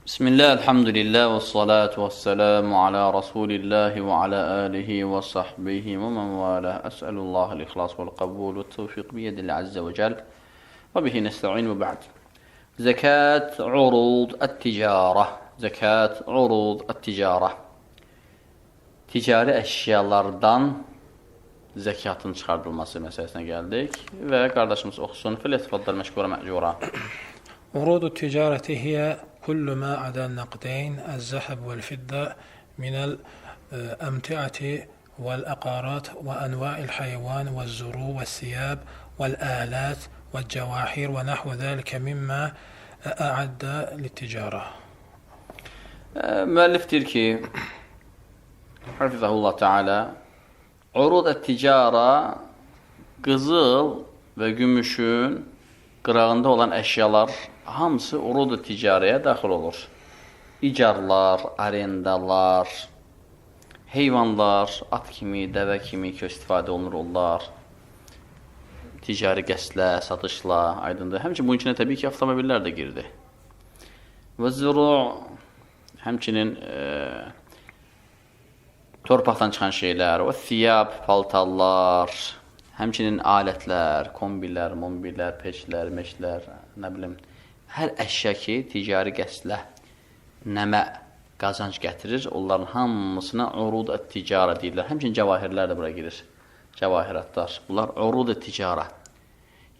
Bismillah, elhamdülillah, və salatu və selamu alə Rasulillahi və alə alihi və sahbihi və mən valə. Əsəlullah el-ixlas vəl-qəbul və tevfiq biyedillah əzzə və cəl və bihi nəstəin və ba'd. Zəkat urud ət-ticarə. Zəkat urud ət-ticarə. Ticari əşyalardan zəkatın çıxardılması məsələsinə gəldik və qardaşımız oxusun. Fələtəfaddal məşkura mə'cura. عروض التجارة هي كل ما عدا النقدين الذهب والفضة من الأمتعة والأقارات وأنواع الحيوان والزروع والثياب والآلات والجواهر ونحو ذلك مما أعد للتجارة. Müəllif deyir ki, Hafizahullah Teala, urud ət-ticara qızıl və gümüşün qırağında olan əşyalar hamısı urud-u ticarəyə daxil olur. İcarlar, arendalar, heyvanlar, at kimi, dəvə kimi ki, istifadə olunur onlar. Ticari qəslə, satışla, aydındır. Həmçinin bunun içinə təbii ki, avtomobillər də girdi. Və zuru, həmçinin torpaqdan çıxan şeylər, və thiyab, paltarlar, həmçinin alətlər, kombilər, mombilər, peçlər, meçlər, nə bilim, hər əşya ki, ticari qəslə nəmə qazanc gətirir, onların hamısına urud ət-ticara deyirlər. Həmçinin cəvahirlər də bura girir, cəvahiratlar. Bunlar urud ət-ticara.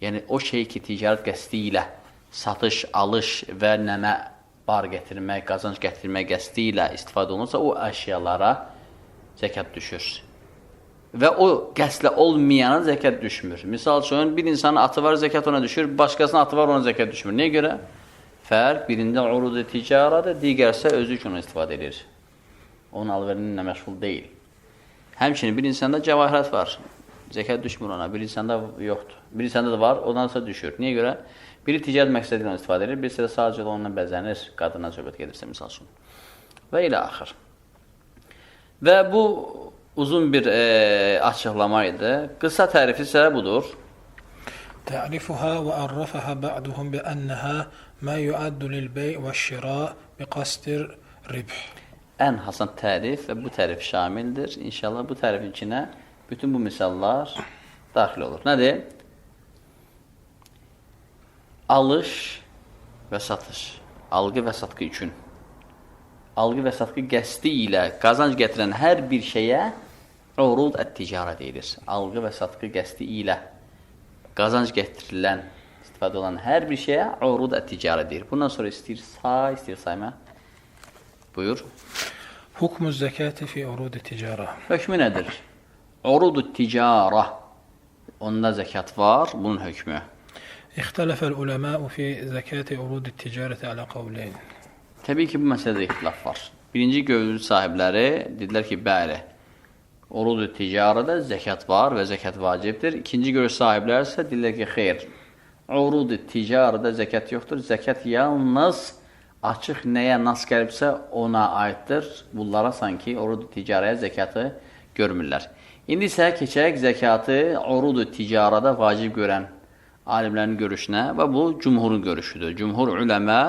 Yəni, o şey ki, ticarət qəsdi ilə satış, alış və nəmə bar gətirmək, qazanc gətirmək qəsdi ilə istifadə olunursa, o əşyalara zəkat düşür. Və o qəslə olmayana zəkat düşmür. Misal üçün, bir insanın atı var, zəkat ona düşür, başqasının atı var, ona zəkat düşmür. Niyə görə? Fərq birində urud-u ticaradır, digərsə özü üçün onu istifadə edir. Onun alverinin məşğul deyil. Həmçinin bir insanda cəvahirat var, zəkat düşmür ona, bir insanda yoxdur. Bir insanda da var, ondan sonra düşür. Niyə görə? Biri ticarət məqsədi ilə istifadə edir, birisi də sadəcə onunla bəzənir, qadına söhbət gedirsə misal üçün. Və ilə axır. Və bu uzun bir açıqlama idi. Qısa tərifi isə budur. Tərifuha və ərrəfəha ba'duhum bi ənəhə mə yuaddu lil-bey' və-şira bi qasdir ribh. Ən hasan tərif və bu tərif şamildir. İnşallah bu tərifin içinə bütün bu misallar daxil olur. Nədir? Alış və satış. Alqı və satqı üçün. Alqı və satqı qəsdi ilə qazanc gətirən hər bir şeyə urud ət-ticarə deyilir. Alqı və satqı qəsdi ilə qazanc gətirilən, istifadə olan hər bir şeyə urud ət-ticarə deyilir. Bundan sonra istəyir say, istəyir sayma. Buyur. Hukmu zəkati fi urud ticara. Hökmü nədir? Urud ticara. Onda zəkat var, bunun hökmü. İxtələfəl uləmâ'u fi zəkati urud ticarəti alə qavleyn. Təbii ki, bu məsələdə ixtilaf var. Birinci görüş sahibləri dedilər ki, bəli, urud-u ticarədə zəkat var və zəkat vacibdir. İkinci görüş sahibləri isə dedilər ki, xeyr, urud-u ticarədə zəkat yoxdur. Zəkat yalnız açıq nəyə nas gəlibsə ona aiddir. Bunlara sanki urud-u ticarəyə zəkatı görmürlər. İndi isə keçək zəkatı urud-u ticarədə vacib görən alimlərin görüşünə və bu cümhurun görüşüdür. Cümhur üləmə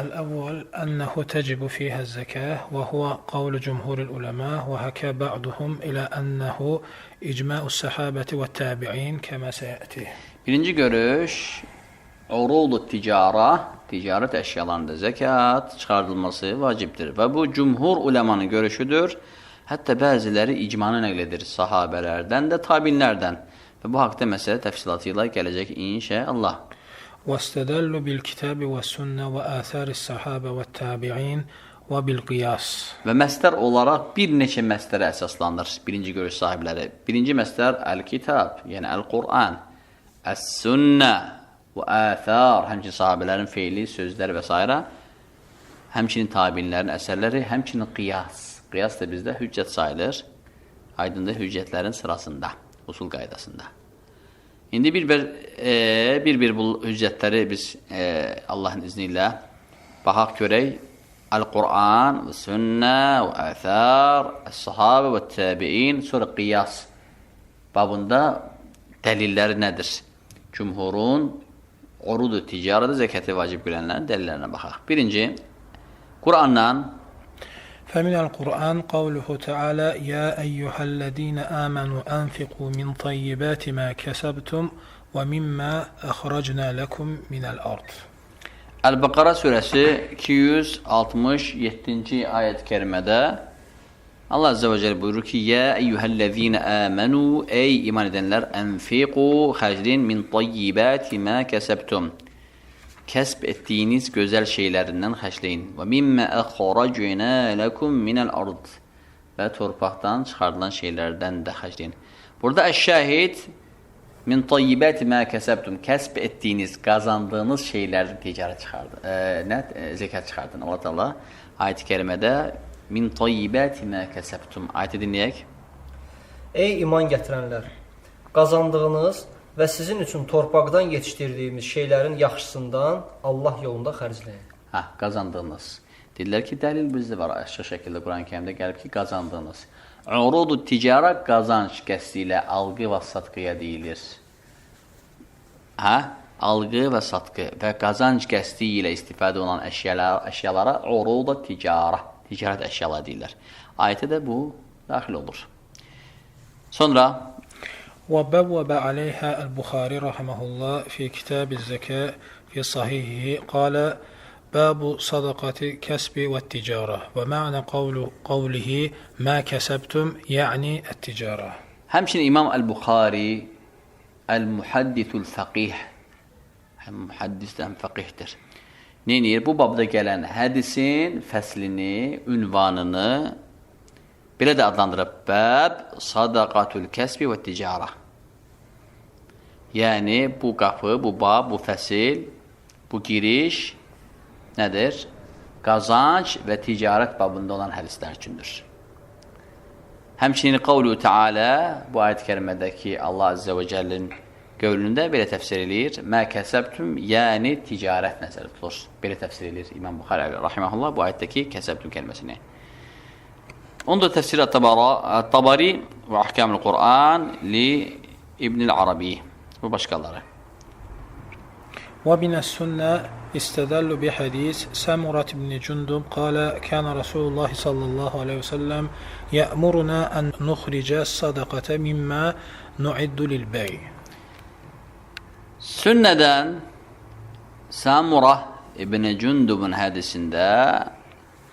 الأول أنه تجب فيها الزكاة وهو قول جمهور العلماء وحكى بعضهم إلى أنه إجماع الصحابة والتابعين كما سيأتي. Birinci görüş urud-u ticara, ticarət əşyalarında zəkat çıxardılması vacibdir və bu cümhur uləmanın görüşüdür. Hətta bəziləri icmanı nəql edir sahabələrdən də tabinlərdən və bu haqda məsələ təfsilatı ilə gələcək inşallah. واستدلوا بالكتاب والسنة وآثار الصحابة والتابعين وبالقياس. Və məstər olaraq bir neçə məstərə əsaslanır birinci görüş sahibləri. Birinci məstər əl-kitab, yəni əl-Qur'an, əs-sünnə və athar, həmçinin sahabələrin feili, sözləri və s. Həmçinin tabinlərin əsərləri, həmçinin qiyas. Qiyas da bizdə hüccət sayılır. Aydındır, hüccətlərin sırasında, usul qaydasında. İndi bir-bir bu hüccətləri biz Allahın izni ilə baxaq görək. Əl-Qur'an və sünnə və əthar, əs-sahabə və təbiin, sonra qiyas babında dəlilləri nədir? Cümhurun Urudu ticarədə zəkatı vacib görənlərin dəlillərinə baxaq. Birinci, Qurandan. فمن القرآن قوله تعالى يا أيها الذين آمنوا أنفقوا من طيبات ما كسبتم ومما أخرجنا لكم من الأرض. Əl-Bəqara surəsi 267-ci ayət-i kərimədə Allah Azze və Celle buyurur ki: "Ya eyyuhellezine amenu, ey iman edenler, enfiqu, xərcləyin min tayyibati ma kesebtum. Kəsb etdiyiniz gözəl şeylərindən xərcləyin. Və mimma axracna lekum minel ard. Və torpaqdan çıxarılan şeylərdən də xərcləyin." Burada əş-şahid min tayyibati ma kesebtum, kəsb etdiyiniz, qazandığınız şeylərdən ticarət çıxardı. Zəkat çıxardın. Allah Teala ayət-i kərimədə min tayyibati ma kesebtum. Ayəti dinləyək. Ey iman gətirənlər, qazandığınız və sizin üçün torpaqdan yetişdirdiyimiz şeylərin yaxşısından Allah yolunda xərcləyin. Hə, qazandığınız. Dedilər ki, dəlil bizdə var. Açıq şəkildə Quran-ı Kərimdə gəlib ki, qazandığınız. Urudu ticara qazanc qəsdi ilə alqı və satqıya deyilir. Hə, alqı və satqı və qazanc qəsdi ilə istifadə olunan əşyalara urudu ticara, ticarət əşyaları deyirlər. Ayətə də bu daxil olur. Sonra وبوب عليها البخاري رحمه الله في كتاب الزكاة في صحيحه قال باب صدقة الكسب والتجارة ومعنى قوله ما كسبتم يعني التجارة. Həmçinin İmam Əl-Buxari Əl-Muhaddithul Fəqih, həm mühaddis də həm fəqihdir. Nə edir? Bu babda gələn hədisin fəslini, ünvanını belə də adlandırıb: Bəb sadaqatul kəsbi və ticara. Yəni bu qapı, bu bab, bu fəsil, bu giriş nədir? Qazanc və ticarət babında olan hədislər üçündür. Həmçinin qavlu Teala bu ayət-i kərimədəki Allah Azze və Cəllənin qövlündə belə təfsir eləyir. Mə kəsəbtüm, yəni ticarət nəzərdə tutulur. Belə təfsir eləyir İmam Buxari rahimehullah bu ayətdəki kəsəbtüm kəlməsini. Onda təfsir Tabari və Ahkamul Quran li İbnül Arabi və başqaları. ومن السنة استدل بحديث سمرة بن جندب قال كان رسول الله صلى الله عليه وسلم يأمرنا أن نخرج الصدقة مما نعد للبيع. Sünnədən Samura İbn Cündubun hədisində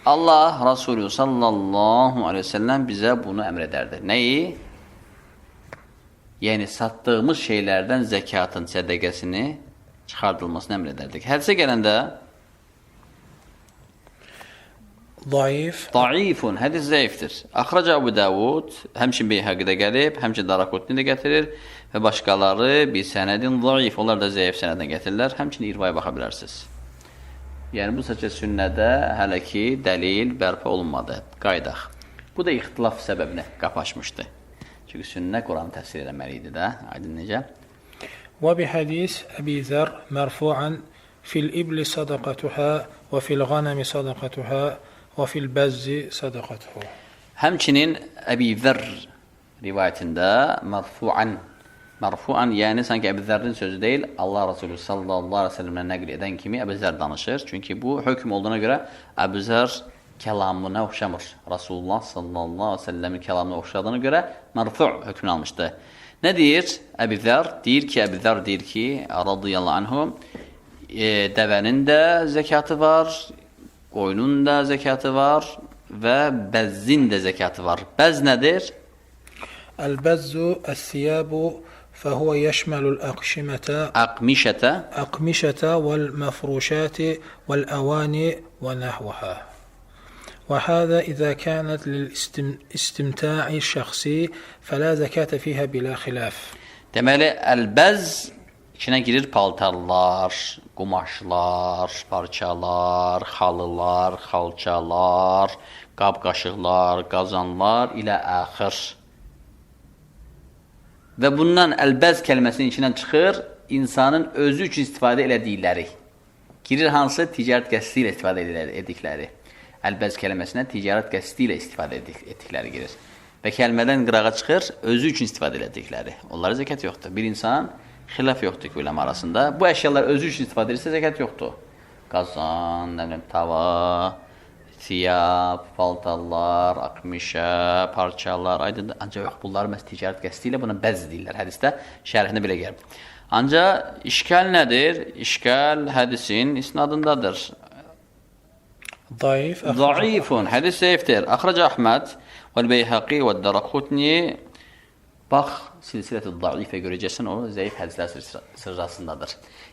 Allah Resulü sallallahu aleyhi ve sellem bizə bunu əmr edərdi. Nəyi? Yəni satdığımız şeylərdən zəkatın sədəqəsini çıxardılmasını əmr edərdik. Hədisə gələndə Zayıf. Zayıfun, hədis zəifdir. Axraca Əbu Davud, həmçinin Beyhəqidə gəlib, həmçinin Daraqutni də gətirir və başqaları bir sənədin zayıf, onlar da zəif sənədlə gətirirlər. Həmçinin İrvaya baxa bilərsiniz. Yəni bu saçə sünnədə hələ ki dəlil bərpa olunmadı. Qaydaq. Bu da ixtilaf səbəbinə qapı açmışdı. Çünki sünnə Quranı təfsir eləməli idi də. Aydın necə? وبحديث أبي ذر مرفوعا في الإبل صدقتها وفي الغنم صدقتها وفي البز صدقته. Həmçinin Əbi Zər rivayətində mərfu'an, mərfu'an yəni sanki Əbi Zərrin sözü deyil, Allah Resulü sallallahu aleyhi ve sellem'ə nəql edən kimi Əbi Zər danışır. Çünki bu hökm olduğuna görə Əbi Zər kəlamına oxşamır. Rasulullah sallallahu aleyhi ve sellemin kəlamına oxşadığına görə mərfu' hökmünü almışdı. Nə deyir Əbi Zər? Deyir ki, Əbi Zər deyir ki, radiyallahu anhu, dəvənin də zəkatı var, qoyunun da zəkatı var və bəzzin də zəkatı var. Bəz nədir? Əl-bəzzu əs-siyabu fəhuvə yəşməlul əqşimətə Əqmişətə əqmişətə vəl-məfruşəti vəl-əvani və nəhvəhə. وهذا إذا كانت للاستمتاع الشخصي فلا زكاة فيها بلا خلاف. Deməli, əlbəz içinə girir paltarlar, qumaşlar, parçalar, xalılar, xalçalar, qab-qaşıqlar, qazanlar ilə əxir. Və bundan əlbəz kəlməsinin içindən çıxır insanın özü üçün istifadə elədikləri. Girir hansı? Ticarət qəsdi ilə istifadə etdikləri. Əlbəz kəlməsinə ticarət qəsdi ilə istifadə etdikləri girir. Və kəlmədən qırağa çıxır, özü üçün istifadə elədikləri. Onlara zəkat yoxdur. Bir insan Xilaf yoxdur ki, üləma arasında. Bu əşyalar özü üçün istifadə edirsə, zəkat yoxdur. Qazan, nə bilim, tava, siyab, paltarlar, akmişə, parçalar, aydındır. Ancaq yox, bunlar məhz ticarət qəsdi ilə buna bəz deyirlər. Hədisdə şərhində belə gəlib. Ancaq işkal nədir? İşkal hədisin isnadındadır. Zayıf. Zayıfun. Hədis zəifdir. Axrac Əhməd vəl-Beyhəqi və-Dərəqutni. Bax, silsilə-i zayıfə görəcəksən, o zəif hədislər sırasındadır.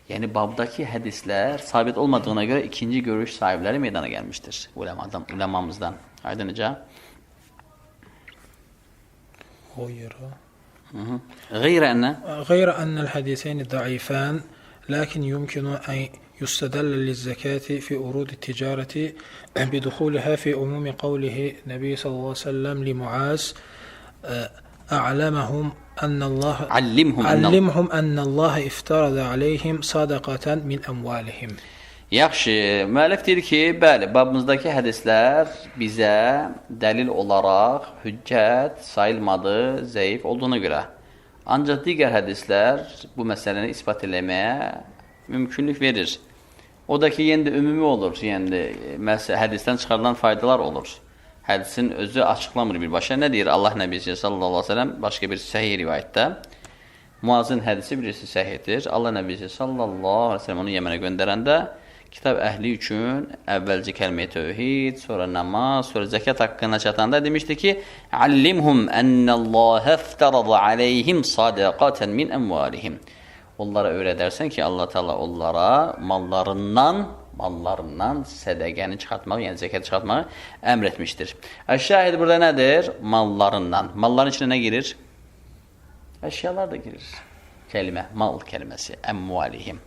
Yəni, babdakı hədislər sabit olmadığına görə ikinci görüş sahibləri meydana gəlmişdir uləmadan, uləmamızdan. Aydın necə? Qeyrə ənə? Qeyrə ənəl hədiseyni zayıfən, lakin yumkinu ən يستدل للزكاة في أرود التجارة بدخولها في عموم قوله النبي صلى الله عليه وسلم لمعاذ أعلمهم أن الله علمهم أن الله افترض عليهم صدقة من أموالهم. Yaxşı, müəllif deyir ki, bəli, babımızdakı hədislər bizə dəlil olaraq hüccət sayılmadı, zəif olduğuna görə. Ancaq digər hədislər bu məsələni isbat eləməyə mümkünlük verir. O da ki, yenə də ümumi olur, yəni hədisdən çıxarılan faydalar olur. Hədisin özü açıqlamır birbaşa. Nə deyir Allah Nəbisi sallallahu aleyhi ve sellem başqa bir səhih rivayətdə? Muazın hədisi bilirsiniz səhihdir. Allah Nəbisi sallallahu aleyhi ve sellem onu Yəmənə göndərəndə kitab əhli üçün əvvəlcə kəlmə-i tövhid, sonra namaz, sonra zəkat haqqına çatanda demişdi ki, Allimhum ennəllâhe iftərada aleyhim sadaqaten min əmvalihim. Onlara öyrədərsən ki, Allah Teala onlara mallarından sədəqəni çıxartmağı, yəni zəkat çıxartmağı əmr etmişdir. Şahid burada nədir? Mallarından. Malların içinə nə girir? Əşyalar da girir. Kəlmə, mal kəlməsi, əmvalihim.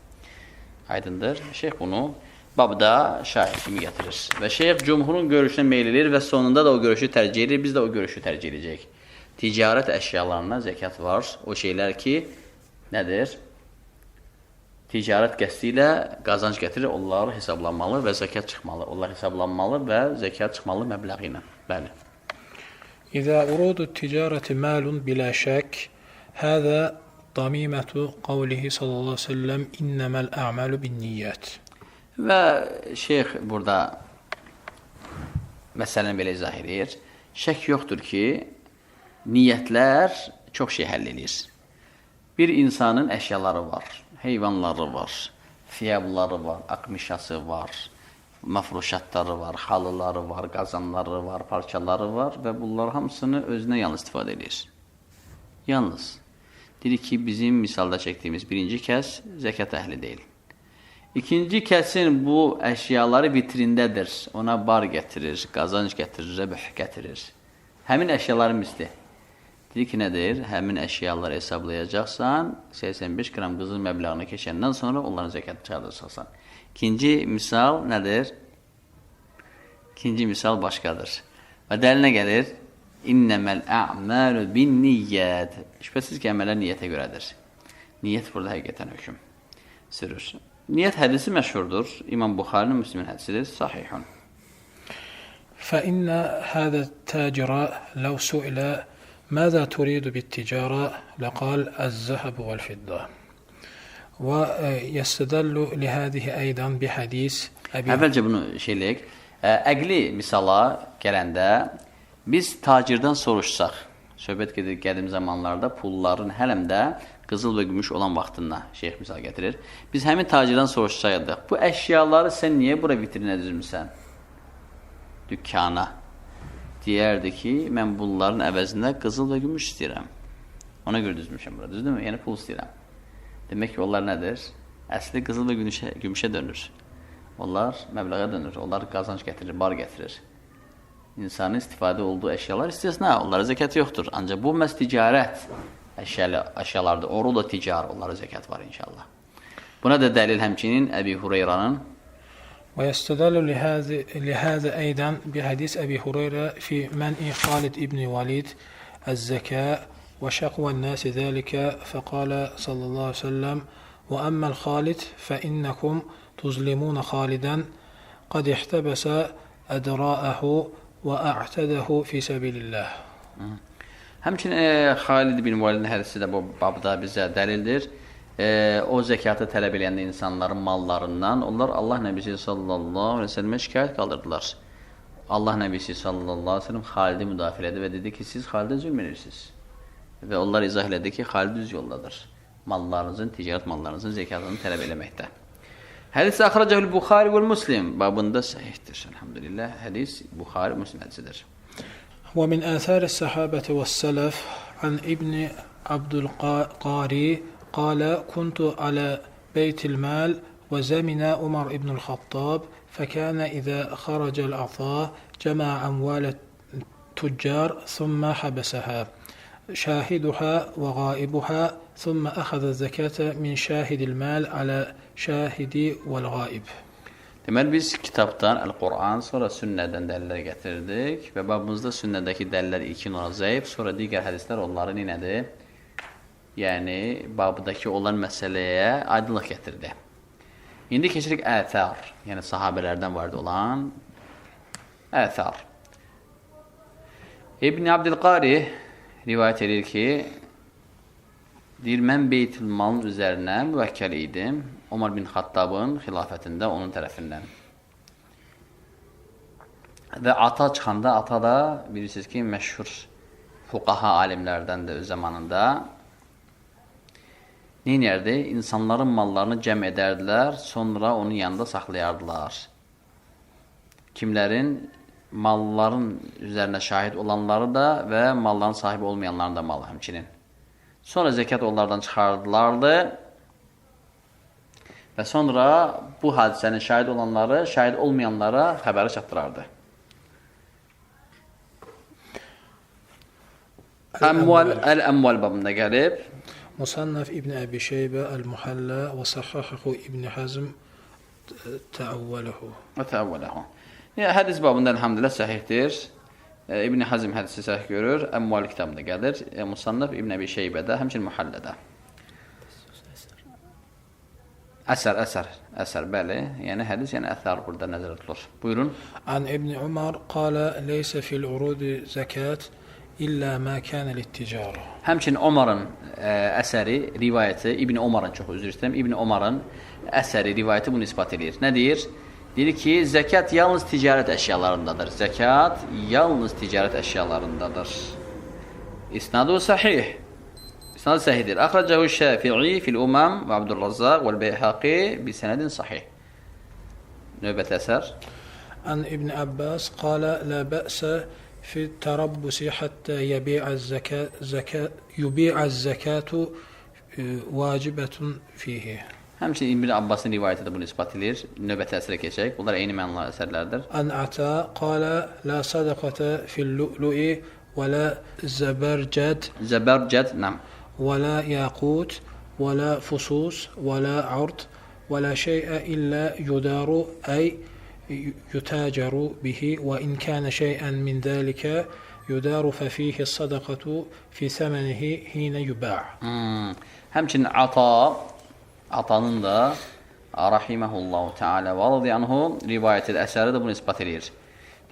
Aydındır. Şeyx bunu babda şahid kimi gətirir. Və şeyx cumhurun görüşünə meyl edir və sonunda da o görüşü tərcih edir. Biz də o görüşü tərcih edəcəyik. Ticarət əşyalarına zəkat var. O şeylər ki, nədir? Ticarət qəsdi ilə qazanc gətirir, onlar hesablanmalı və zəkat çıxmalı. Onlar hesablanmalı və zəkat çıxmalı məbləği ilə. Bəli. İzə urudu ticarəti malun bilə şək, həzə damimətu qavlihi sallallahu aleyhi ve sellem innəməl ə'məlu bin niyyət. Və şeyx burada məsələni belə izah edir. Şək yoxdur ki, niyyətlər çox şey həll edir. Bir insanın əşyaları var, heyvanları var, fiyabları var, akmişası var, mafruşatları var, halıları var, qazanları var, parçaları var və bunlar hamısını özünə yalnız istifadə edir. Yalnız. Deyir ki, bizim misalda çəkdiyimiz birinci kəs zəkat əhli deyil. İkinci kəsin bu əşyaları vitrindədir. Ona bar gətirir, qazanc gətirir, rəbəh gətirir. Həmin əşyaların misli. Deyir ki, nədir? Həmin əşyaları hesablayacaqsan, 85 qram qızıl məbləğini keçəndən sonra onların zəkatını çıxardacaqsan. İkinci misal nədir? İkinci misal başqadır. Və dəlinə gəlir? İnnəməl ə'məlu bin niyyət. Şübhəsiz ki, əməllər niyyətə görədir. Niyyət burada həqiqətən hökm sürür. Niyyət hədisi məşhurdur. İmam Buxarinin, Müslimin hədisidir. Sahihun. Fəinnə həzə təcirə ləv suilə ماذا تريد بالتجارة لقال الذهب والفضة ويستدل لهذه أيضا بحديث أبي. Əvvəlcə bunu şey eləyək. Əqli misala gələndə biz tacirdən soruşsaq, söhbət gedir qədim zamanlarda pulların hələm də qızıl və gümüş olan vaxtında şeyx misal gətirir. Biz həmin tacirdən soruşsaydıq, bu əşyaları sən niyə bura vitrinə düzmüsən? Dükkana. Deyərdi ki, mən bunların əvəzində qızıl və gümüş istəyirəm. Ona görə düzmüşəm bura, düzdürmü? Yəni pul istəyirəm. Demək ki, onlar nədir? Əsli qızıl və gümüşə dönür. Onlar məbləğə dönür, onlar qazanc gətirir, bar gətirir. İnsanın istifadə olduğu əşyalar istisna, onlara zəkat yoxdur. Ancaq bu məhz ticarət əşyalardır. Orada ticar, onlara zəkat var inşallah. Buna da dəlil həmçinin Əbi Hureyranın. ويستدل لهذا أيضا بحديث أبي هريرة في منع خالد بن وليد الزكاة وشقوى الناس ذلك فقال صلى الله عليه وسلم وأما الخالد فإنكم تظلمون خالدا قد احتبس أدراءه وأعتده في سبيل الله. Həmçinin Xalid bin Validin hədisi də bu babda bizə dəlildir. o zəkatı tələb eləyəndə insanların mallarından, onlar Allah Nəbisi sallallahu aleyhi ve sellemə şikayət qaldırdılar. Allah Nəbisi sallallahu aleyhi ve sellem Xalidi müdafiə elədi və dedi ki, siz Xalidə zülm edirsiniz. Və onlar izah elədi ki, Xalid düz yoldadır. Mallarınızın, ticarət mallarınızın zəkatını tələb eləməkdə. Hədis əxrəcəhül Buxari və Müslim babında səhihdir. Elhamdülillah, hədis Buxari Müslim hədisidir. ومن آثار الصحابة والسلف عن ابن عبد القاري قال كنت على بيت المال وزمن عمر بن الخطاب فكان إذا خرج العطاء جمع أموال التجار ثم حبسها شاهدها وغائبها ثم أخذ الزكاة من شاهد المال على شاهد والغائب. Deməli, biz kitabdan Əl-Quran, sonra sünnədən dəlillər gətirdik və babımızda sünnədəki dəlillər ilkin olaraq zəif, sonra digər hədislər onları neynədir? Yəni, babdakı olan məsələyə aydınlıq gətirdi. İndi keçirik əthər, yəni sahabələrdən varid olan əthər. İbn Abdülqari rivayət edir ki, deyir, mən Beytülmalın üzərinə müvəkkəl idim Omar bin Xattabın xilafətində onun tərəfindən. Və ata çıxanda, ata da bilirsiniz ki, məşhur fuqaha alimlərdəndir öz zamanında. Nə edərdi? İnsanların mallarını cəm edərdilər, sonra onun yanında saxlayardılar. Kimlərin? Malların üzərinə şahid olanları da və malların sahibi olmayanların da malı həmçinin. Sonra zəkat onlardan çıxardılardı və sonra bu hadisənin şahid olanları, şahid olmayanlara xəbəri çatdırardı. Əmval, Əl-Əmval babında gəlib. Musannaf İbn Əbi Şeybə Əl-Muhəllə və sahhahahu İbn Hazm təəvvələhu. Və təəvvələhu. Yəni, hədis babında elhamdülillah səhihdir. İbn Hazm hədisi səhih görür. Əmval kitabında gəlir. Musannaf İbn Əbi Şeybədə, həmçinin Muhəllədə. Əsər, əsər, əsər, bəli. Yəni hədis, yəni əsər burada nəzərdə tutulur. Buyurun. An İbn Umar qala leysə fil urudi zəkat illə mə kənə litticara. Həmçinin Omarın əsəri, rivayəti, İbn Omarın, çox üzr istəyirəm, İbn Omarın əsəri, rivayəti bunu isbat edir. Nə deyir? Deyir ki, zəkat yalnız ticarət əşyalarındadır. Zəkat yalnız ticarət əşyalarındadır. İsnadu sahih. İsnadı səhihdir. Axracahu Şafi'i fil Umam və Abdurrazzaq və Beyhaqi bi sənədin sahih. Növbəti əsər. An İbn Abbas qala la bə'sə fi tərabbusi həttə yubi'a zəkatu vacibətun fihi. Həmçinin İbn Abbasın rivayəti də bunu isbat edir. Növbəti əsrə keçək. Bunlar eyni mənalı əsərlərdir. An Ata qala la sadaqata fil lu'lu'i və la zəbərcəd. Zəbərcəd, nəm. Və la yaqut və la fusus və la ard və la şeyə illə yudaru əy yutacaru bihi və in kana şeyən min zəlikə yudaru fəfihi sadaqatu fi səmənihi hinə yubə'. Həmçinin Atanın da rahimehullahu teala və radiyanhu rivayət edir, əsəri də bunu isbat edir.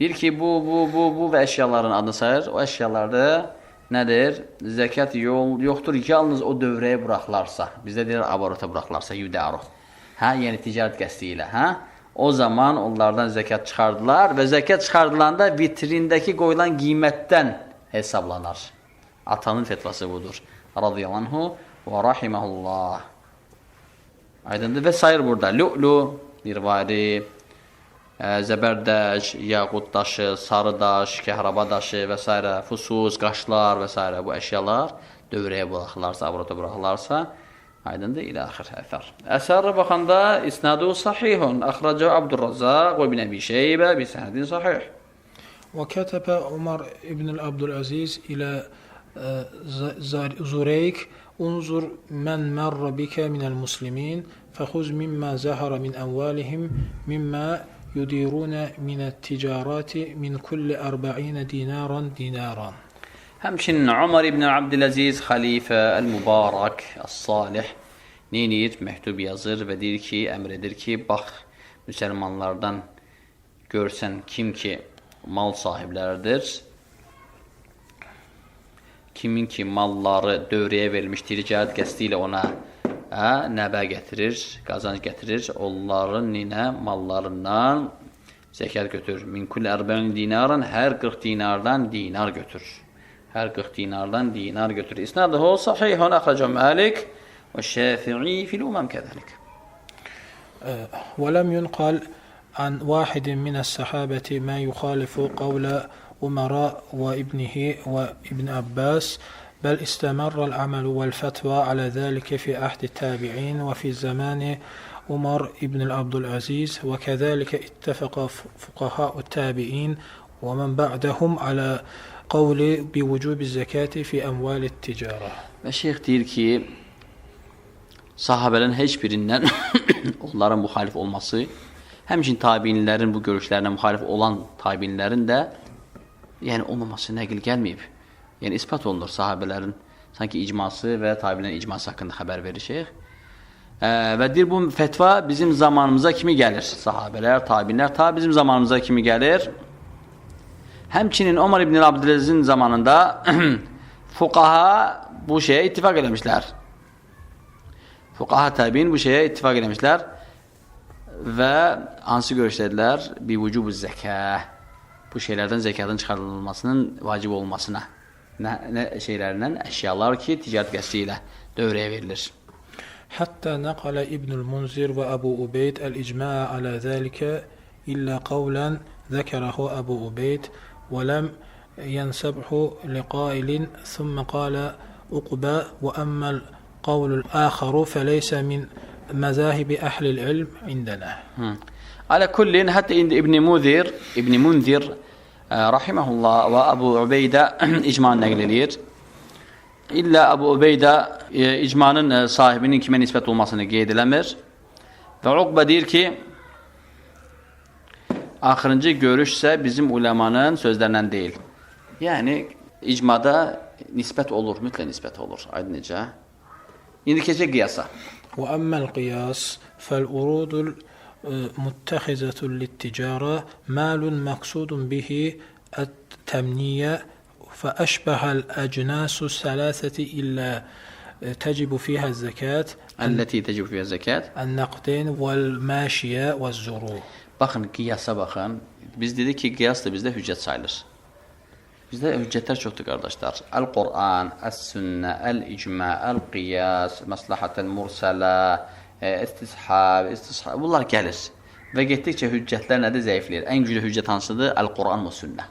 Deyir ki, bu və əşyaların adını sayır. O əşyalarda nədir? Zəkat yoxdur, yalnız o dövrəyə buraxılarsa, bizdə deyir abarota buraxılarsa, yudaru. Hə, yəni ticarət qəsdi ilə, hə? O zaman onlardan zəkat çıxardılar və zəkat çıxardılanda vitrindəki qoyulan qiymətdən hesablanar. Atanın fetvası budur. Radiyallahu və rahimehullah. Aydındır və sayır burada. Lü'lü, mirvari, zəbərdəc, yaqut daşı, sarı daş, kəhraba daşı və s. Fusus, qaşlar və s. Bu əşyalar dövrəyə buraxılarsa, abrota buraxılarsa, aydındır, ilə axir əsər. Əsərə baxanda isnadu sahihun, əxrəcə Abdurrazzaq və ibn Əbi Şeybə bi sənədin sahih. Və kətəbə Umar ibn Abdüləziz ilə Zureyk unzur men merra bike minel muslimin fexuz mimma zahara min envalihim mimma yudiruna minət ticarati min kulli 40 dinaran dinaran. Həmçinin Umar ibn Abdüləziz xəlifə əl-Mübarək əs-Salih neynir? Məktub yazır və deyir ki, əmr edir ki, bax müsəlmanlardan görsən kim ki mal sahibləridir, kimin ki malları dövrəyə verilmiş ticarət qəsdi ilə ona nəbə gətirir, qazanc gətirir, onların ninə mallarından zəkat götür. Min kulli 40 dinaran, hər 40 dinardan dinar götür. Hər 40 dinardan dinar götür. İsnaduhu sahihun əxrəcə Malik və Şafii fil umam kəzəlik. ولم ينقل عن واحد من الصحابة ما يخالف قول عمر وابنه وابن عباس بل استمر العمل والفتوى على ذلك في عهد التابعين وفي زمان عمر بن عبد العزيز وكذلك اتفق فقهاء التابعين ومن بعدهم على قول بوجوب الزكاة في أموال التجارة. Və şeyx deyir ki, sahabələrin heç birindən onlara müxalif olması, həmçinin tabiinlərin bu görüşlərinə müxalif olan tabiinlərin də yəni olmaması nəql gəlməyib. Yəni isbat olunur sahabələrin sanki icması və tabiinlərin icması haqqında xəbər verir şeyx. Və deyir bu fetva bizim zamanımıza kimi gəlir. Sahabələr, tabiinlər ta bizim zamanımıza kimi gəlir. Həmçinin Omar ibn Abdülazizin zamanında fuqaha bu şeyə ittifaq eləmişlər. Fuqaha təbiin bu şeyə ittifaq eləmişlər və hansı görüşdədilər? Bi vücubu zəkə. Bu şeylərdən zəkatın çıxarılmasının vacib olmasına. Nə şeylərdən? Əşyalar ki, ticarət qəsdi ilə dövrəyə verilir. حتى نقل ابن المنذر وأبو أبيد الإجماع على ذلك إلا قولا ذكره أبو أبيد ولم ينسبه لقائل ثم قال عقبة وأما القول الآخر فليس من مذاهب أهل العلم عندنا. Ala kullin, hətta indi İbn Munzir rahimehullah və Əbu Ubeydə icma nəql eləyir. İlla Əbu Ubeydə icmanın sahibinin kimə nisbət olmasını qeyd eləmir. Və Uqbə deyir ki, axırıncı görüşsə bizim uləmanın sözlərindən deyil. Yəni icmada nisbət olur, mütləq nisbət olur. Aydın necə? İndi keçək qiyasa. وأما القياس فالأرود المتخذة للتجارة مال مقصود به التمنية فأشبه الأجناس الثلاثة إلا تجب فيها الزكاة Əlləti təcib fiyyə zəkat. النقدين والماشية والزروع. Baxın, qiyasa baxın. Biz dedik ki, qiyas da bizdə hüccət sayılır. Bizdə hüccətlər çoxdur, qardaşlar. Əl-Qur'an, əs-sünnə, əl-icma, əl-qiyas, məsləhətəl-mursələ, istishab, istishab. Bunlar gəlir. Və getdikcə hüccətlər nədir? Zəifləyir. Ən güclü hüccət hansıdır? Əl-Qur'an və sünnə.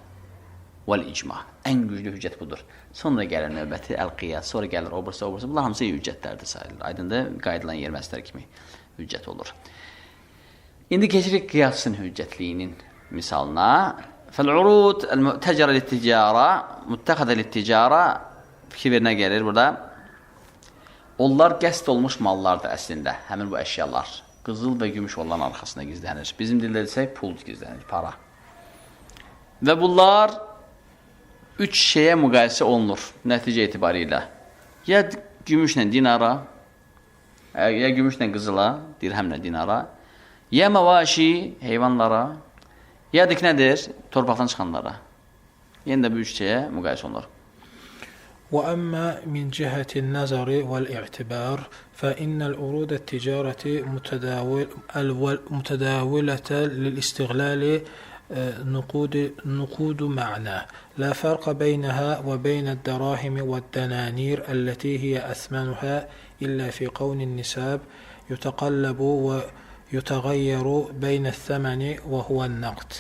Vəl-icma. Ən güclü hüccət budur. Sonra gəlir növbəti əl-qiyas, sonra gəlir o birisi, o birisi. Bunlar hamısı hüccətlərdir sayılır. Aydındır, qayıdılan yer məslər kimi hüccət olur. İndi keçirik qiyasın hüccətliyinin misalına. Fəl-urud el-mu'təcərə lit-ticara, muttəxədə lit-ticara fikir ver nə gəlir burada? Onlar qəsd olmuş mallardır əslində, həmin bu əşyalar. Qızıl və gümüş onların arxasında gizlənir. Bizim dildə desək pul gizlənir, para. Və bunlar üç şeyə müqayisə olunur nəticə etibarilə. Ya gümüşlə dinara, ya gümüşlə qızıla, dirhəmlə dinara, ya məvaşi heyvanlara, ya dik nədir? Torpaqdan çıxanlara. Yenə də bu üç şeyə müqayisə olunur. وأما من جهة النظر والاعتبار فإن العروض التجارة متداولة للاستغلال نقود معنى لا فرق بينها وبين الدراهم والدنانير التي هي أثمنها إلا في كون النساب يتقلب ويتغير بين الثمن وهو النقد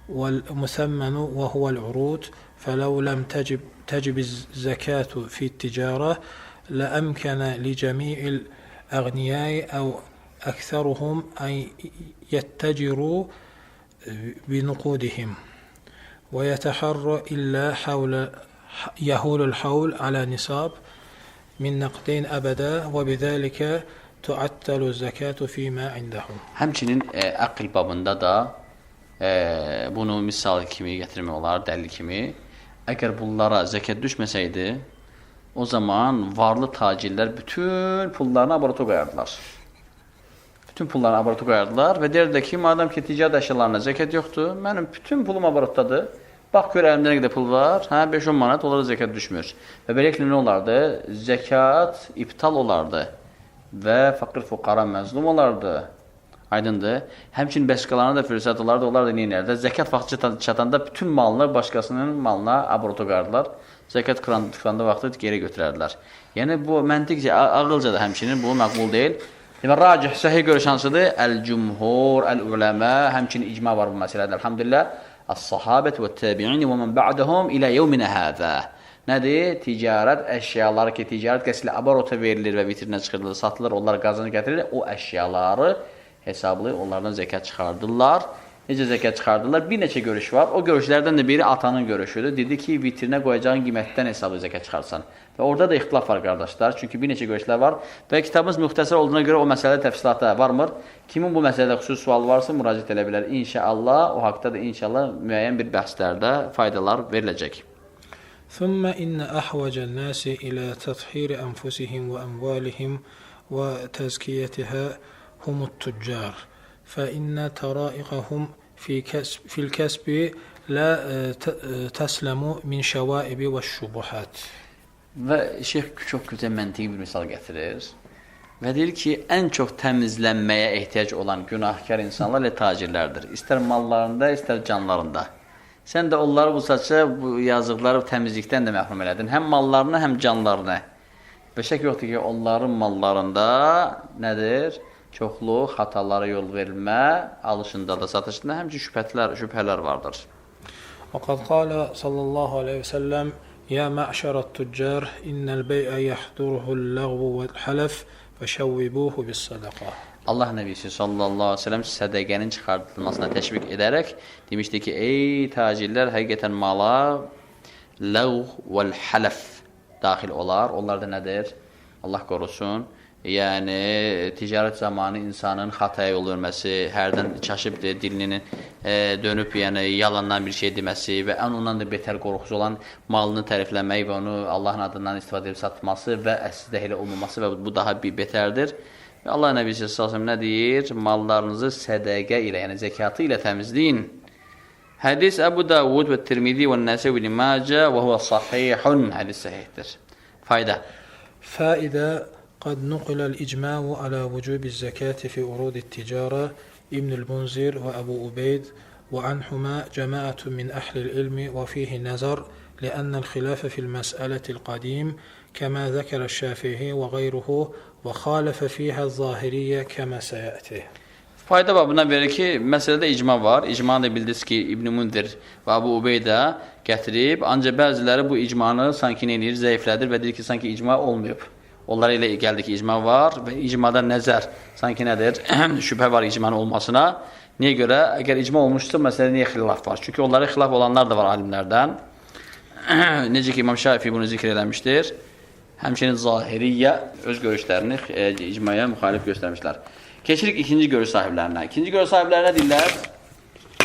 والمثمن وهو العروض فلو لم تجب الزكاة في التجارة لأمكن لجميع الأغنياء أو أكثرهم أن يتجروا بنقودهم ويتحرى إلا حول يهول الحول على نصاب من نقدين أبدا وبذلك تعتل الزكاة فيما عندهم. Həmçinin əql babında da bunu misal kimi gətirmək olar, dəlil kimi. Əgər bunlara zəkat düşməsəydi, o zaman varlı tacirlər bütün pullarını abarota qoyardılar. Bütün pullarını abarota qoyardılar və deyirdi ki, madam ki ticarət əşyalarına zəkat yoxdur, mənim bütün pulum abarotdadır. Bax gör əlimdə nə qədər pul var, hə 5-10 manat, onlara zəkat düşmür. Və beləliklə nə olardı? Zəkat iptal olardı. Və fəqir fuqara məzlum olardı. Aydındır. Həmçinin başqalarına da fürsət olardı, onlar da nə edərdi? Zəkat vaxtı çatanda bütün malını başqasının malına abrota qoyardılar. Zəkat qıranda vaxtı geri götürərdilər. Yəni bu məntiqcə, ağılca da həmçinin bu məqbul deyil. Demək, racih, səhih görüş hansıdır? Əl-cümhur, əl-uləmə, həmçinin icma var bu məsələdə. Elhamdülillah. Əs-sahabət və təbi'in və men ba'dəhum ilə yevminə həzə. Nədir? Ticarət əşyaları ki, ticarət qəsdilə abarota verilir və vitrinə çıxırılır, satılır, onlar qazanc gətirir. O əşyaları hesablayır, onlardan zəkat çıxardırlar. Necə zəkat çıxardırlar? Bir neçə görüş var. O görüşlərdən də biri atanın görüşüdür. Dedi ki, vitrinə qoyacağın qiymətdən hesablı zəkat çıxarsan. Və orada da ixtilaf var qardaşlar. Çünki bir neçə görüşlər var və kitabımız müxtəsər olduğuna görə o məsələdə təfsilata varmır. Kimin bu məsələdə xüsusi sualı varsa müraciət edə bilər. İnşallah o haqda da inşallah müəyyən bir bəhslərdə faydalar veriləcək. ثم إن أحوج الناس إلى تطهير أنفسهم وأموالهم وتزكيتها هم التجار فإن طرائقهم في الكسب لا تسلم من شوائب والشبهات. Və şeyx çox gözəl məntiqi bir misal gətirir. Və deyir ki, ən çox təmizlənməyə ehtiyac olan günahkar insanlar elə tacirlərdir. İstər mallarında, istər canlarında. Sən də onları bu saça, bu yazıqları təmizlikdən də məhrum elədin. Həm mallarını, həm canlarını. Və şək yoxdur ki, onların mallarında nədir? Çoxlu xatalara yol verilmə, alışında da, satışında həmçinin şübhələr vardır. وقد قال صلى الله عليه وسلم يا معشر التجار إن البيع يحضره اللغو والحلف فشوبوه بالصدقة. Allah Nəbisi sallallahu aleyhi ve sellem sədəqənin çıxardılmasına təşviq edərək demişdi ki, ey tacirlər, həqiqətən mala ləğv vəl-hələf daxil olar. Onlar da nədir? Allah qorusun. Yəni, ticarət zamanı insanın xataya yol verməsi, hərdən çaşıb dilinin dönüb, yəni yalandan bir şey deməsi və ən ondan da betər qorxusu olan malını tərifləmək və onu Allahın adından istifadə edib satması və əslində elə olmaması və bu daha bir betərdir. Və Allah Nəbisi sallallahu əleyhi və səlləm nə deyir? Mallarınızı sədəqə ilə, yəni zəkatı ilə təmizləyin. Hədis Əbu Davud və Tirmizi və Nəsəvi ibn Macə və huve sahihun. Hədis səhihdir. Fayda. Faidə قد نقل الإجماع على وجوب الزكاة في عروض التجارة ابن المنذر وأبو عبيد وعنهما جماعة من أهل العلم وفيه نظر لأن الخلاف في المسألة القديم كما ذكر الشافعي وغيره وخالف فيها الظاهرية كما سيأتي. Fayda babından verir ki, məsələdə icma var. İcmanı da bildiniz ki, İbn-i Münzir və Abu Ubeydə gətirib. Ancaq bəziləri bu icmanı sanki nə edir, zəiflədir və deyir ki, sanki icma olmayıb. Onlara elə gəldi ki, icma var və icmada nəzər sanki nədir? Şübhə var icmanın olmasına. Niyə görə? Əgər icma olmuşsa, məsələdə niyə xilaf var? Çünki onlara xilaf olanlar da var alimlərdən. Necə ki, İmam Şafii bunu zikr eləmişdir. Həmçinin Zahiriyyə öz görüşlərini icmaya müxalif göstərmişlər. Keçirik ikinci görüş sahiblərinə. İkinci görüş sahiblərinə deyirlər?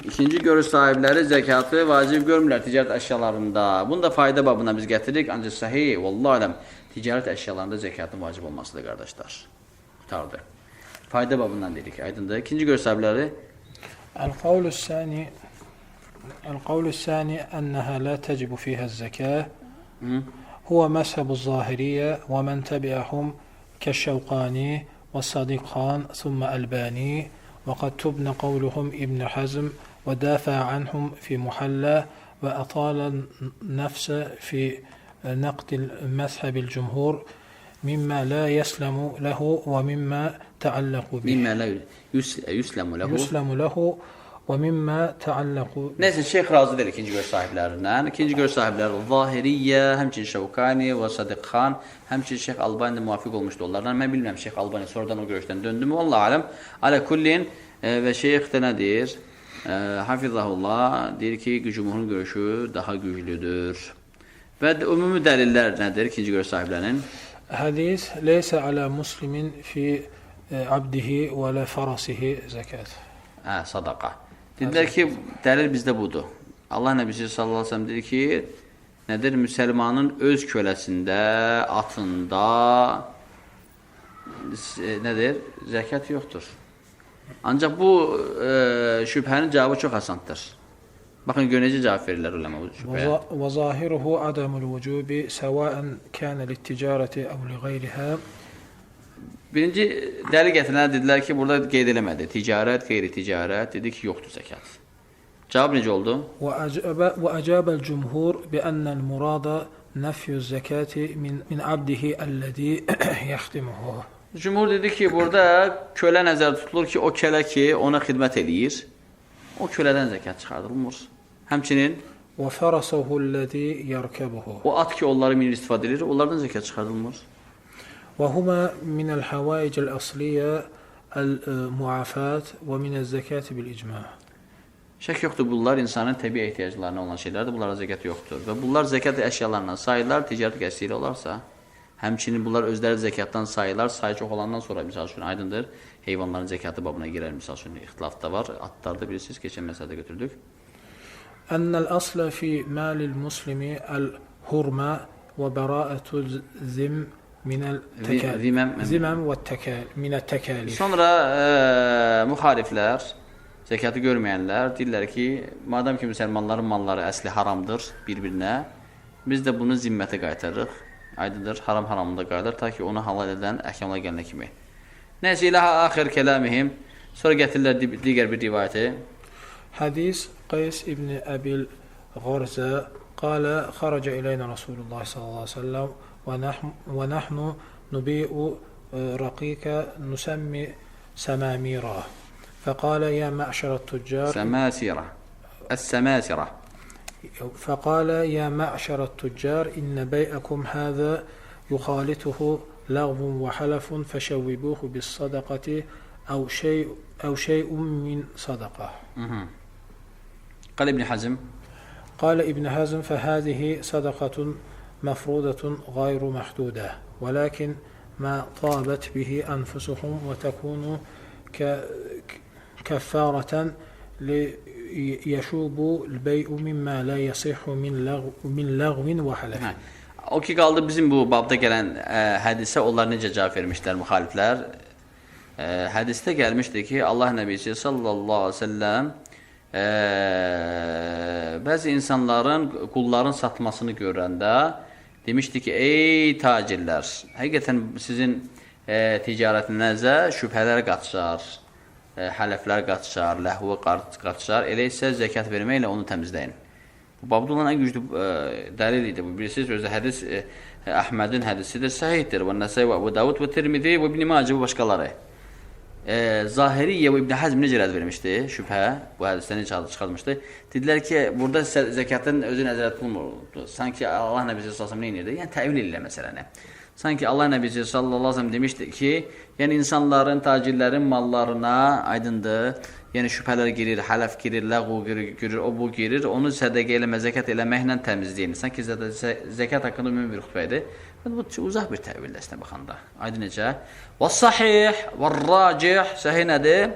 İkinci görüş sahibləri zəkatı vacib görmürlər ticarət əşyalarında. Bunu da fayda babına biz gətiririk. Ancaq səhih, vallahu aləm, ticarət əşyalarında zəkatın vacib olmasıdır qardaşlar. Qutardı. Fayda babından dedik. Aydındır. İkinci görüş sahibləri القول الثاني أنها لا تجب فيها الزكاة هو مذهب الظاهرية ومن تبعهم كالشوقاني والصديق خان ثم الباني وقد تبنى قولهم ابن حزم ودافع عنهم في محلى وأطال النفس في نقد مذهب الجمهور مما لا يسلم له ومما تعلق به. مما لا يسلم له. يسلم له ومما تعلق. Neyse, şeyx razı deyil ikinci görüş sahiblərindən. İkinci görüş sahibləri Zahiriyyə, həmçinin Şəvkani və Sadiq Xan, həmçinin Şeyx Albani də müvafiq olmuşdu onlardan. Mən bilmirəm Şeyx Albani sonradan o görüşdən döndü mü? Vallahu aləm. Alə kullin və şeyx də nə deyir? Hafizahullah deyir ki, cümhurun görüşü daha güclüdür. Və ümumi dəlillər nədir ikinci görüş sahiblərinin? Hədis leysə alə muslimin fi abdihi və la farasihi zəkat. Hə, sadaqa. Dedilər ki, dəlil bizdə budur. Allah Nəbisi sallallahu əleyhi və səlləm deyir ki, nədir? Müsəlmanın öz köləsində, atında nədir? Zəkat yoxdur. Ancaq bu şübhənin cavabı çox asandır. Baxın, gör necə cavab verirlər uləma bu şübhəyə. Və zahiruhu adamul vücubi səvaən kana lit-ticareti əv li-gayriha. Birinci dəlil gətirənlər dedilər ki, burada qeyd eləmədi. Ticarət, qeyri-ticarət, dedi ki, yoxdur zəkat. Cavab necə oldu? وأجاب الجمهور بأن المراد نفي الزكاة من عبده الذي يخدمه. Cümhur dedi ki, burada kölə nəzərdə tutulur ki, o kölə ki, ona xidmət eləyir, o kölədən zəkat çıxardılmır. Həmçinin وفرسه الذي يركبه. o at ki, onları minir istifadə edir, onlardan zəkat çıxardılmır. وهما من الحوائج الأصلية المعافاة ومن الزكاة بالإجماع. Şək yoxdur, bunlar insanın təbii ehtiyaclarına olan şeylərdir, bunlara zəkat yoxdur. Və bunlar zəkat əşyalarından sayılır, ticarət qəsdi ilə olarsa, həmçinin bunlar özləri zəkatdan sayılır, sayı çox olandan sonra, misal üçün, aydındır, heyvanların zəkatı babına girər, misal üçün, ixtilaf da var, atlarda bilirsiniz, keçən məsələdə götürdük. أن الأصل في مال المسلم الهرمة وبراءة الذم من التكاليف Ziməm, ذمم والتكال من التكاليف. Sonra müxaliflər, zəkatı görməyənlər deyirlər ki, madam ki müsəlmanların malları əsli haramdır bir-birinə, biz də bunu zimmətə qaytarırıq. Aydındır, haram haramında qayıdır, ta ki onu halal edən əhkamlar gələnə kimi. Nəysə, ilə axir kəlamihim. Sonra gətirirlər digər bir rivayəti. حديث قيس ابن أبي الغرزة قال خرج إلينا رسول الله صلى الله عليه وسلم ونحن نبيع رقيق نسمي سماميرا فقال يا معشر التجار Səmasirə. Əs-səmasirə. فقال يا معشر التجار إن بيعكم هذا يخالطه لغو وحلف فشوبوه بالصدقة أو شيء من صدقة. قال ابن Hazm قال ابن حزم فهذه صدقة مفروضة غير محدودة ولكن ما طابت به أنفسهم وتكون كفارة ليشوب البيع مما لا يصح من لغو وحلف. Hə. O ki qaldı bizim bu babda gələn hədisə, onlar necə cavab vermişlər müxaliflər? Hədisdə gəlmişdi ki, Allah Nəbisi sallallahu əleyhi və səlləm bəzi insanların qulların satmasını görəndə demişdi ki, ey tacirlər, həqiqətən sizin ticarətinizə şübhələr qatışar, hələflər qatışar, ləhvə qatışar, elə isə zəkat verməklə onu təmizləyin. Bu babda olan ən güclü dəlil idi. Bu bilirsiniz, özü hədis Əhmədin hədisidir, səhihdir. Və Nəsai və Əbu Davud və Tirmizi və İbn Macə və başqaları. Zahiriyyə və İbn Həzm necə rədd vermişdi? Şübhə bu hədisdən necə çıxartmışdı? Dedilər ki, burada zəkatın özü nəzərdə tutulmur. Sanki Allah Nəbisi sallallahu əleyhi və səlləm nə edirdi? Yəni təvil eləyir məsələni. Sanki Allah Nəbisi sallallahu əleyhi və səlləm demişdi ki, yəni insanların, tacirlərin mallarına aydındır. Yəni şübhələr girir, hələf girir, ləğv girir, o bu girir. Onu sədəqə eləmə, zəkat eləməklə təmizləyin. Sanki zəkat haqqında ümumi bir xutbə idi. Bu uzaq bir təvildə əslində baxanda. Aydın necə? Və sahih və racih, səhih nədir?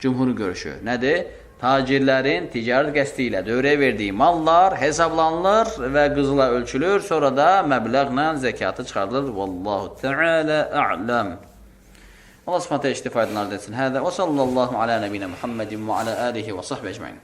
Cümhurun görüşü. Nədir? Tacirlərin ticarət qəsdi ilə dövrəyə verdiyi mallar hesablanılır və qızıla ölçülür. Sonra da məbləğlə zəkatı çıxarılır. Vallahu Teala a'ləm. Allah Subhanahu taala faydalar etsin. Hədə və sallallahu ala nəbiyina Muhammedin və ala alihi və sahbihi ecmaîn.